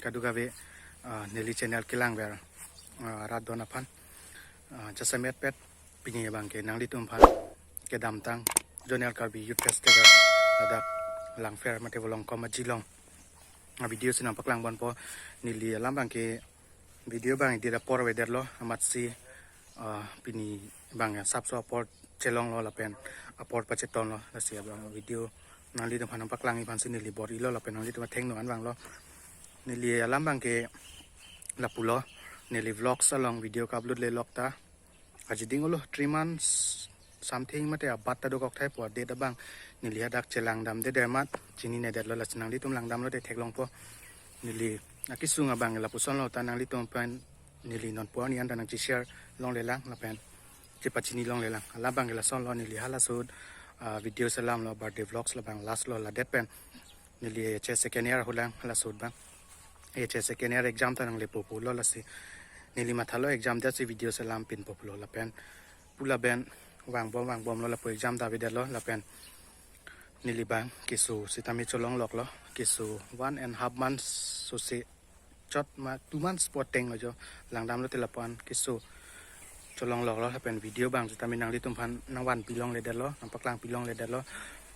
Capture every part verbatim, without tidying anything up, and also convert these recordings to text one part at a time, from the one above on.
kadokave, ah, neli channel kelangver, ah, rat don aphan, ah, jasemet pet pini abangke nanglitum aphan kedamtang Zonal Karbi Youth Festival ladak Langpher mate Volongkom Aji along, ah, video si nangpaklang ponpo. Neli alam abangke video abang edit apor avedetlo, amatsi, ah, pini abang asapso apor chelonglo lapen apor pachetonlo, lasi abang video nanglitum aphan nangpaklangji aphansi neli bor-ilo lapen nanglitum athengno an vanglo. Neli alam abangke lapulo, neli vlogs along video ka-upload le lok ta aji ding olo, three months something mate abat ta dokok thai po, date abang neli hadak chelangdamdedet amat chininedetlo, lasi nanglitum langdamlote theklongpo. Neli akesung abang lapusonlo, ta nanglitum pen neli non pu-an ni anta nangcheshare longlelang lapen chepachini longlelang. Alam abangke lasonlo, neli halaso ahut, ah, video selamlo, birthday vlogs labang lastlo, ladet pen neli H S second year ahutlang halaso ahut abang. H S second year exam ta nanglepo pulo, lasi neli mathalo exam detsi video selam pinpo pulo lapen pu lapen vangbom vangbomlo, lapu exam ta avedetlo lapen neli abang keso sitame cholongloklo, keso one and half months sose chot ma two months pu atenglo jo, langdamlote lapu-an keso cholongloklo lapen video abang sitame nanglitum aphan nangvanpi longledetlo, nangpaklang pi longledetlo.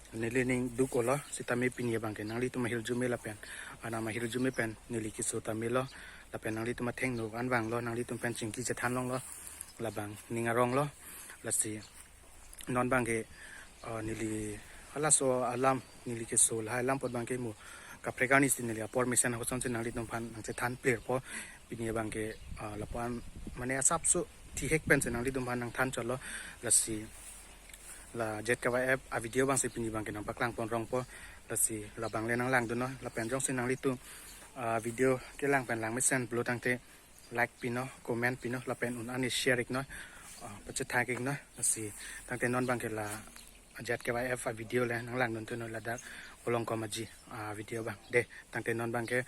Neli ning duk-olo, sitame pini abangke nanglitum ahirjume lapen anam ahirjume pen neli keso tamelo lapen nanglitum athengno an vanglo, nanglitum pen chingki chethan longlo, labang ning aronglo. Lasi non abangke, ah, neli halaso alam, neli keso lahai alam apot abangke mo kaprek arni si neli apor mesen ahut asonsi nanglitum aphan nangchethan plerpo. Pini abangke, ah, lapu-an mane asapso thihek pensi nanglitum aphan nangthan chotlo, lasi la Z K Y F avideo abangsi pini abangke nangpaklang pon rongpo, lasi labang le nanglangdunnon lapen jongsi nanglitum, ah, video kelang pen langmesen pulo tangte like pinon, comment pinon lapen un-an share iknon, ah, pachethak iknon. Lasi tangte non abangke la Z K Y F avideo le nanglangdun thunon, ladak Volongkom Aji avideo abang. De, tangte non abangke,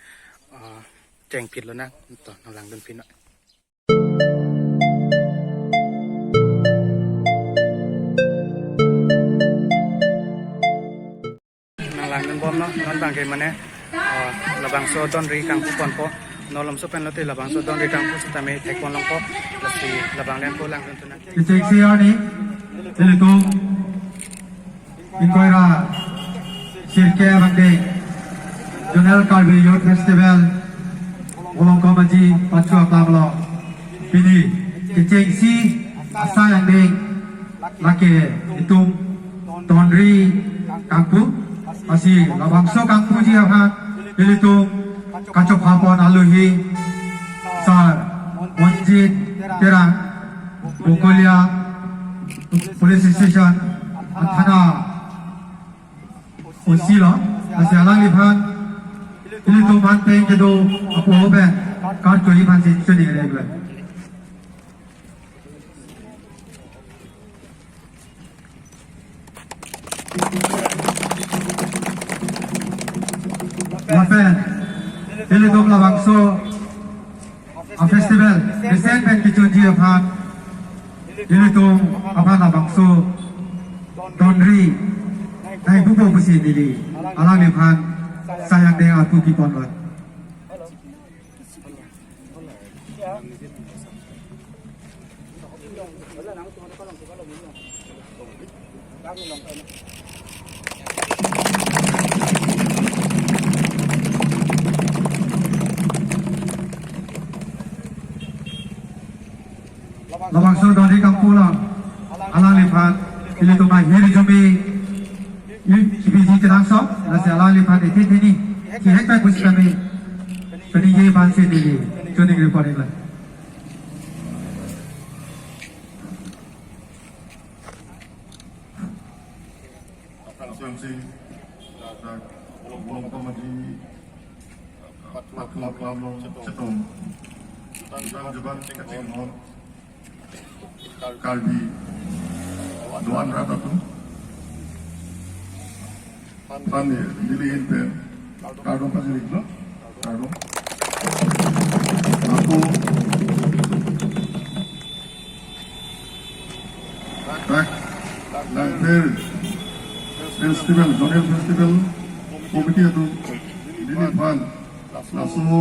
ah, chengphitlo nang, to nanglangdun pinon. Nanglangdun bomnon, non abangke mane, ah, labangso donri kangpu ponpo, non malomso pen lote labangso donri kangpu sitame thek pon longpo, lasi labang le nangpaklang thunon. Kechengsi arni, ilitum ingkoi ra sirkep angdeng Zonal Karbi Youth Festival Volongkom Aji pachu aklam along pini kechengsi asai angdeng lake itum donri kangpu, lasi labangso kangpuji aphan ilitum kachopha pon alohi Sir Monjit Terang, Bokolia Police Station, Thana O C lo, lasi alangliphan ilitum aphan pen kedo apo pen kartoji aphansi choningri iklo. Lapen ilitum labangso a-festival mesen pen kechunji aphan, ilitum aphan labangso donri nangpupo pusi neli alangliphan asai angdeng arpu pi ponlo. Labangso donri kangpu along alangliphan ilitum ahirjume ipiji kenangsot, lasi alangliphan ethek hini thihek pen pusitame peningje aphansi neli choningri pon iklo. Akan siang sing, dan Volongkom Aji paklap lamlong chetong. Tang jaban kachinghon Karbi do-an rat atum. Phan neli ahin pen kardom pajir iklo. Kardom. Ako dak Langpher Festival, Zonal Festival Committee atum neliphan laso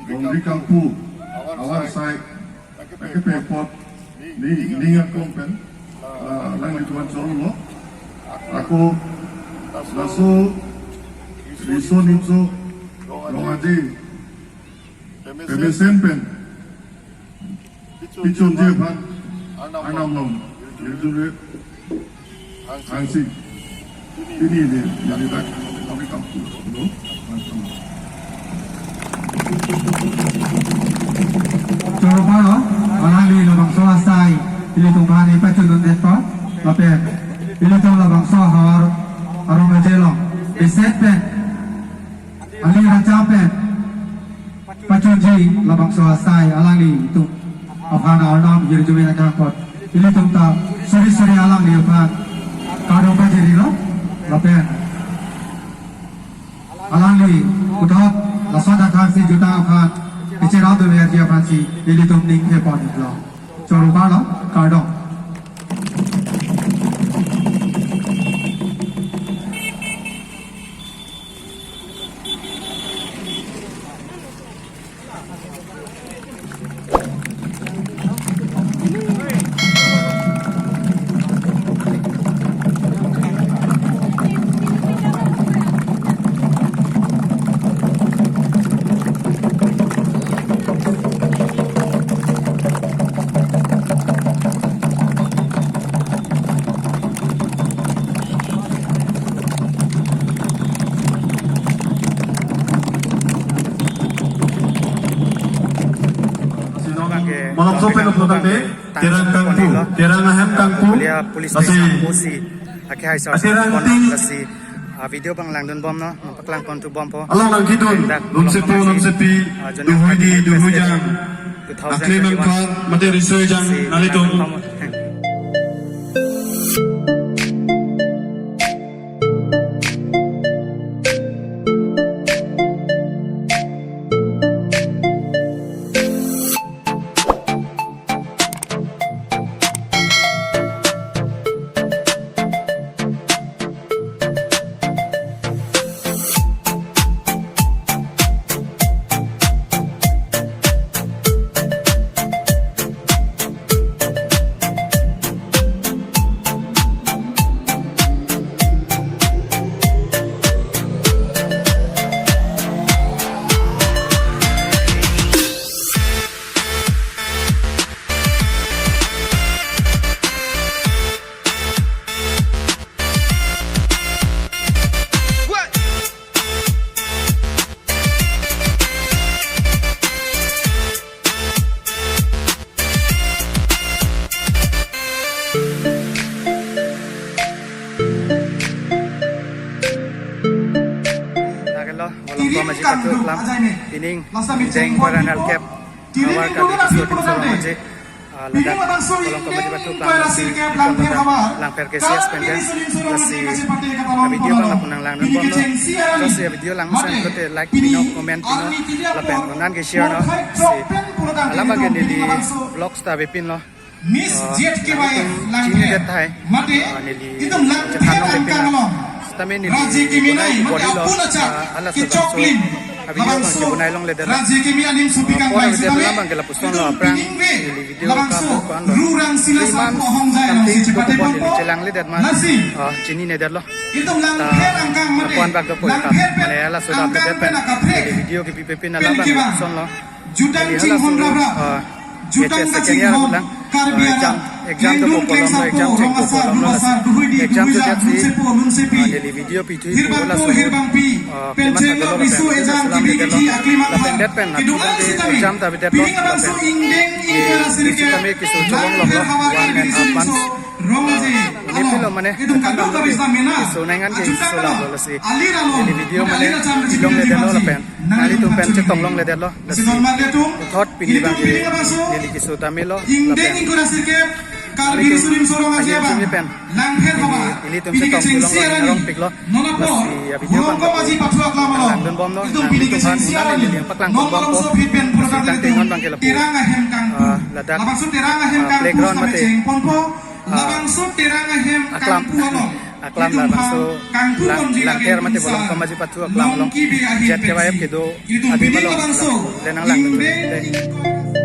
Rongri Kangpu, ahavar asai, nangkepi apot, ne, ne aklong pen, ah, alanglitum aphan choro lo. Ako, laso, riso nimso, rong aje, pemesen pen, pichonji aphan, Arnam along, Hirjume Hangsi. Pini ini, ini dak, kami kampung, no? Choro paro, alangli labangso asai, ilitum aphan ipachunun det pa, lapen, ilitum labangso ahavar, arong aje along, iset pen, aling raja pen, pachunji labangso asai alanglitum aphan Arnam Hirjume nangkang apot. Ilitum ta suri suri alangli aphan kardom pajirilo lapen alangli puthot lason akhang si jutang aphan kecherap doverji aphansi ilitum ning thepon iklo. Choro paro, kardom. Malomso pen upotangte, Terang Kangpu, Terang ahem Kangpu, Kolia Police Station, O C, ake hai sir, Terang Kangpu, ting, lasi, ah, video abang langdunbomnon, nangpaklang ponthu bompo. Along nangkedun, dak, nonsepo, nonsepi, ah, Jonathan duhui di, President duhui jang, two thousand twenty-one. Akli mangkha, mate riso ejang, si, nelitum. Lagelo, Volongkom Aji Pathu Aklam, pining, Deng Paranal Kep, Havar Karbi Riso Nimso Rong Aje, ah, ladak Volongkom Aji Pathu Aklam, lasi, Langpher K C S pen, lasi, ah, video abang lapu nanglang nang bomlo, lasi, ah, video langsan pulote like pinon, comment pinon, lapen non ke share non, lasi, alam abang ke neli vlogs ta avepinlo. Miss, ah, Z K Y F nangtum Langpher. Chini det hai. Mate, ah, neli itum Langpher chethan long angkang pepin along. Sitame neli Raje Keme bonai nai, mate body lo, apun acha, ah, ala kechok so lim. Video labangso abang kebonai longledet. Raje Keme anim supi kang, ah, pai sitame, alam abang ke lapuson lo, itum aphrang pining ve, neli video labangso, ka ko-an lo. Rurang sila three months, sampo hongjai along something si chepate ko-an neli ponpo. Chelangledet ma, lasi, ah, chininedetlo. Itum Langpher angkang mate, lapuan bak do po ikam. Langpher pen, mane ala so angkang det pen, pen akaphrek. Neli video kepi pepin alam abang ke lapuson lo. Jutang chinghon raprap. Jutang kachinghon Karbi arat. Klengdun klengsarpo, rong asar, dun asar, duhui di, duhui jat, lunsepo, lunsepi. Hirbangpo, hirbangpi. Pen chelok riso ejang kibi kithi akli mangthang kedo-an sitame. Pining labangso ingdeng ingkoi ra sirkep Langpher Havar Karbi Riso Nimso Rong Aje along. Itum kadokave sitame na. Ajuta kalo. Alira lo. Alira cham kachipin aji masi. Nanglitum pen chetong longledetlo. Lasi non mate atum, puthot pini ilitum abang ke pining labangso, neli keso tame lo, ingdeng lapen ingkoi ra sirkep Karbi Riso Nimso Rong Aje abang, pen, Langpher Havar, ilitum pini chetong kachengsi kelong arni, arong piklo. Non apot, lasi, ah, video Volongkom Aji Pathu Aklam along, langdunbomnon, itum pini nanglitum kachengsi aphan arni, neli paklang non bompo. Malomso aphi pen pura, lasi tangte tangte non abang ke lapu, Terang ahem Kangpu, ah, ladak, labangso Terang ahem, ah, Kangpu playground sitame mate cheng ponpo. Ah, labangso Terang ahem aklam. Kangpu along. Aklam labangso lang, Langther mate Bolongkom Aji Pathu aklam along Z K Y F kedo adim along le nanglang.